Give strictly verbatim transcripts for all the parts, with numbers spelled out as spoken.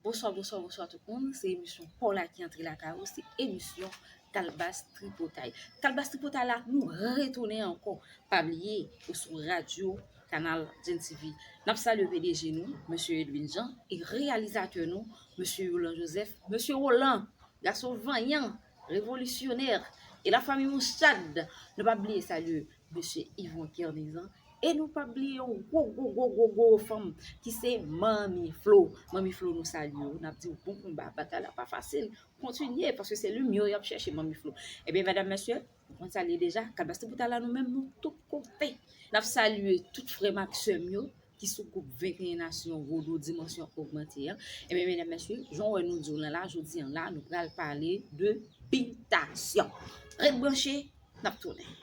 Bonswa, bonswa, bonswa tout moun. Se emisyon pa w la ki antre lakay ou, se emisyon Kalbas Tripotay. Kalbas Tripotay la, nou retounen ankò. Pa bliye, ou sou radyo Kanal Gen TV. N ap salye P D G nou, mesye Edwin Jean, e reyalizatè nou, mesye Yolan Joseph, mesye Roland, gason vanyan, revolisyonè, e lafanmi Mouchad. Nou pa bliye salye mesye Yvon Kernizan. E nou pa bliye yon gwo, gwo, gwo, gwo, gwo fanm ki se Manmi Flo. Manmi Flo, nou salye w, n ap di w bon konba. Batay la pa fasil. Kontinye, paske se limyè y ap chèche, Manmi Flo. Ebyen, medam, mesye, nou konn sa l ye deja. Kalbas Tripotay la, nou menm, nou tout kote. N ap salye tout frè m ak sè m yo ki sou gwoup venteyen Nasyon Vodou Dimansyon Ogmante an. Ebyen, medam, mesye, jan w wè nou di w lan la, jodi an la, nou pral pale de bitasyon. Ret branche, n ap tounen.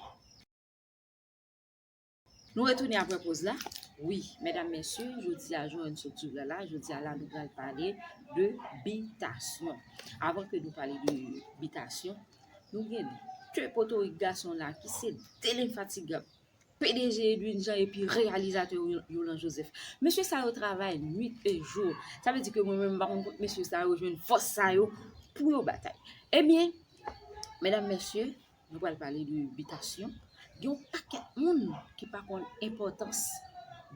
Nou retounen apre poz la. Wi, medam, mesye, jodi a, jan n sot di w la la, jodi a la, nou pral pale de bitasyon. Avan ke nou pale de bitasyon, nou gen de potorik gason la ki se de lenfatigab. P D G Edwin Jean epi reyalizatè Yolan Joseph. Mesye sa yo travay nwit e jou. Sa vle di ke mwen menm, m pa konn kot mesye sa yo jwenn fòs sa yo pou yo batay. Ebyen, medam, mesye, nou pral pale de bitasyon. Gen yon pakèt moun ki pa konn enpòtans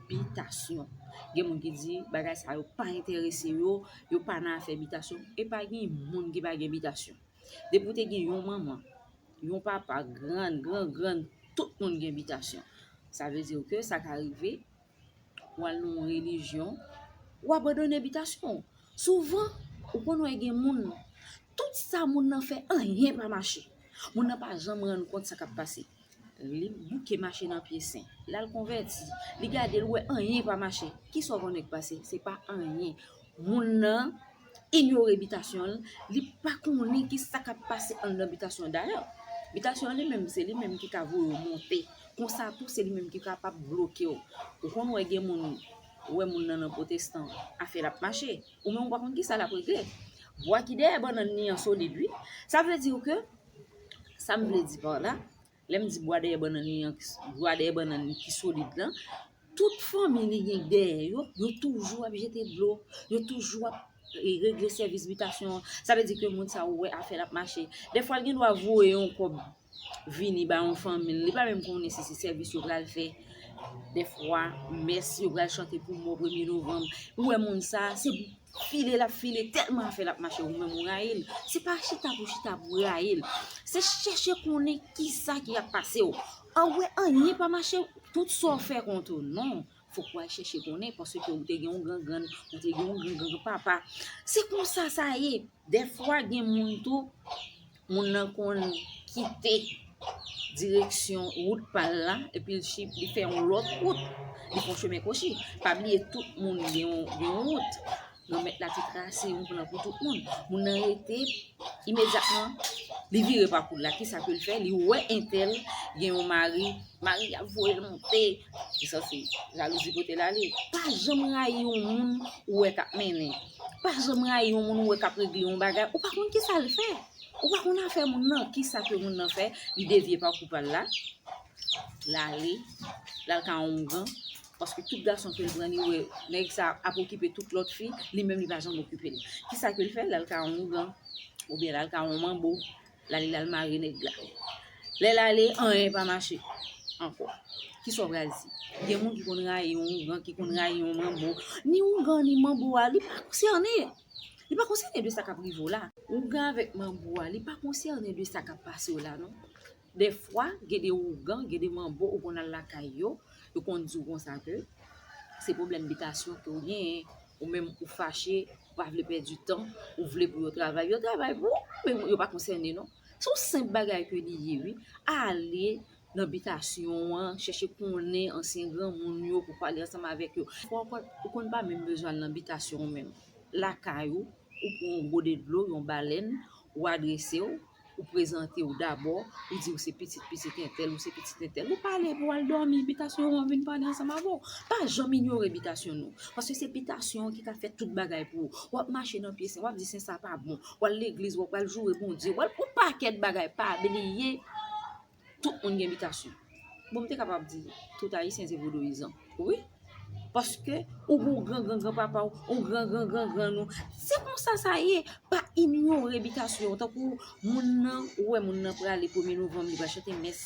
bitasyon. Gen moun ki di bagay sa yo pa enterese yo, yo pa nan afè bitasyon. E pa gen moun ki pa gen bitasyon. Depi w te gen yon manman, yon papa, grann, gran, grann, tout moun gen bitasyon. Sa vle di ke sa ka rive, w al nan yon relijyon, ou abandone bitasyon w. Souvan, ou konn wè gen moun, tout sa moun nan fè, anyen pa mache. Moun nan pa janm rann kont sa k ap pase. Li bouke mache nan pye sen. L al konvèti. Li gade, l wè anyen pa mache. Kisa w konnen k pase? Se pa anyen. Moun nan inyore bitasyon l, li pa konnen ki sa k ap pase anndan bitasyon. Dayè, bitasyon li menm, se li menm ki ka voye w monte. Konsa tou, se li menm ki kapab bloke w. Ou konn wè gen moun, ou wè moun nan nan pwotestan, afè l ap mache. Ou menm ou pa konn ki sa l ap regle. Bwa ki dèyè bannann li an solid, wi. Sa vle di ke, sa m vle di pa la, lè m di bwa dèyè bannann li an, bwa dèyè bannann li ki solid lan, tout fanmi li gen dèyè yo, yo toujou ap jete dlo, yo toujou ap, e, regle sèvis bitasyon an. Sa vle di ke moun sa ou wè afè l ap mache. Dèfwa l gen dwa voye yon kòb vini ba yon fanmi l, li pa menm konnen si se sèvis yo pral fè. Dèfwa, mès yo pral chante pou mò premye novanm. Ou wè moun sa, se file l ap file, tèlman afè l ap mache, ou menm ou rayi l. Se pa chita pou chita pou rayi l. Se chèche konnen ki sa ki ap pase w. An wè, anyen pa mache, tout sa w fè kont ou. Non, fòk w al chèche konnen, paske ou te gen yon gran grann, ou te gen yon gran gran papa. Se konsa sa ye. Dèfwa, gen moun tou, moun nan konn kite direksyon wout pa l la, epi l chi-, li fè yon lòt wout, li fè yon chemen kwochi. Pa bliye, tout moun gen yon, gen yon wout. Granmèt la te trase yon plan pou tout moun. Moun nan rete, imedyatman, li vire pakou l la. Kisa ke l fè? Li wè entèl gen yon mari, mari ap voye l monte. Li sanse jalouzi pote l ale. Pa janm rayi yon moun ou wè k ap mennen. Pa janm rayi yon moun ou wè k ap regle yon bagay. Ou pa konn kisa l fè. Ou pa konn afè moun nan. Kisa ke moun nan fè? Li devye pakou pa l la. L ale, l al ka yon ougan, paske tout gason ke l pran, li wè nèg sa ap okipe tout lòt fi, li menm li pa janm okipe l. Kisa ke l fè? L al ka yon ougan, oubyen l al ka yon manbo, l ale l al mare nèg la. Lè l ale, anyen pa mache ankò. Kisa w pral di? Gen moun ki konn rayi yon ougan, ki konn rayi yon manbo. Ni ougan, ni manbo a, li pa konsène. Li pa konsène de sa k ap rive w la. Ougan avèk manbo a, li pa konsène de sa k ap pase w la, non. Dèfwa, gen de ougan, gen de manbo, ou konn al lakay yo, yo konn di w konsa ke se pwoblèm bitasyon ke w genyen, ou menm ou fache, ou pa vle pèdi tan, ou vle pou yo travay, yo travay pou ou, men yo pa konsène non. Se yon senp bagay ke li ye, wi. Ale nan bitasyon an, chèche konnen ansyen granmoun yo pou pale ansanm avèk yo. Fò w konn, ou konn pa menm bezwen al nan bitasyon w menm. Lakay ou, ou pran yon gode dlo, yon balèn, ou adrese w, ou prezante w dabò, ou di w se pitit pitit entèl, ou se pitit entèl. Ou pale pou w al dòmi, bitasyon an vin pale ansanm avè w. Pa janm inyore bitasyon nou, paske se bitasyon an ki ka fè tout bagay pou ou. W ap mache nan pye sen, w ap di sen sa pa bon, w al legliz, w ap al joure Bondye, w al yon pakèt bagay, pa bliye, tout moun gen bitasyon. Bon, m te kapab di, tout Ayisyen se vodouyizan. Wi. Paske ou gen yon gran gran gran papa w, yon gran gran gran gran nou. Se konsa sa ye. Pa inyore bitasyon w. Tankou moun nan, ou wè moun nan prale premye novanm, li pral chante mès.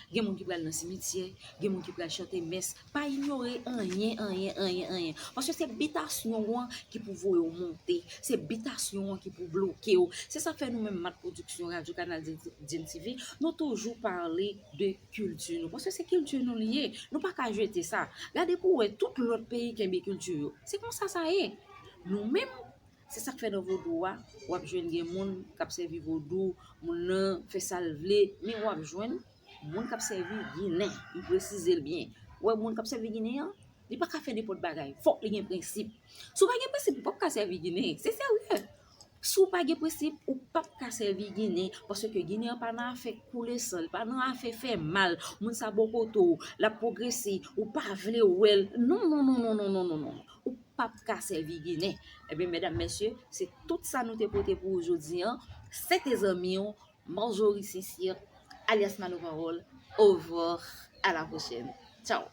Gen moun ki pral nan simityè, gen moun ki pral chante mès. Pa inyore anyen, anyen, anyen, anyen. Paske se bitasyon w an ki pou voye w monte. Se bitasyon w an ki pou bloke w. Se sa k fè nou menm Mat Pwodiksyon, Radyo Kanal Dream T V, nou toujou pale de kilti nou. Paske se kilti nou li ye. Nou pa ka jete sa. Gade pou w wè tout lòt peyi kenbe kilti yo. Se konsa sa ye. Nou menm, se sa k fè nan vodou a, w ap jwenn gen moun k ap sèvi vodou, moun nan fè sa l vle, men w ap jwenn moun k ap sèvi ginen, m presize l byen. Ou wè moun k ap sèvi ginen an, li pa ka fè nenpòt bagay, fòk li gen prensip. Si w pa gen prensip, ou p ap ka sèvi ginen, se serye. Si w pa gen prensip, ou p ap ka sèvi ginen, paske ginen an pa nan afè koule san, li pa nan afè fè mal, moun sa bò kote w, l ap pwogrese, ou pa vle wè l. Non, non, non, non, non, non, non, non. Ou p ap ka sèvi ginen. Ebyen, medam, mesye, se tout sa nou te pote pou ou jodi an. Se te zanmi w, Marjorie Sincère, alias Malo Pawòl. Au revoir, à la prochaine. Ciao.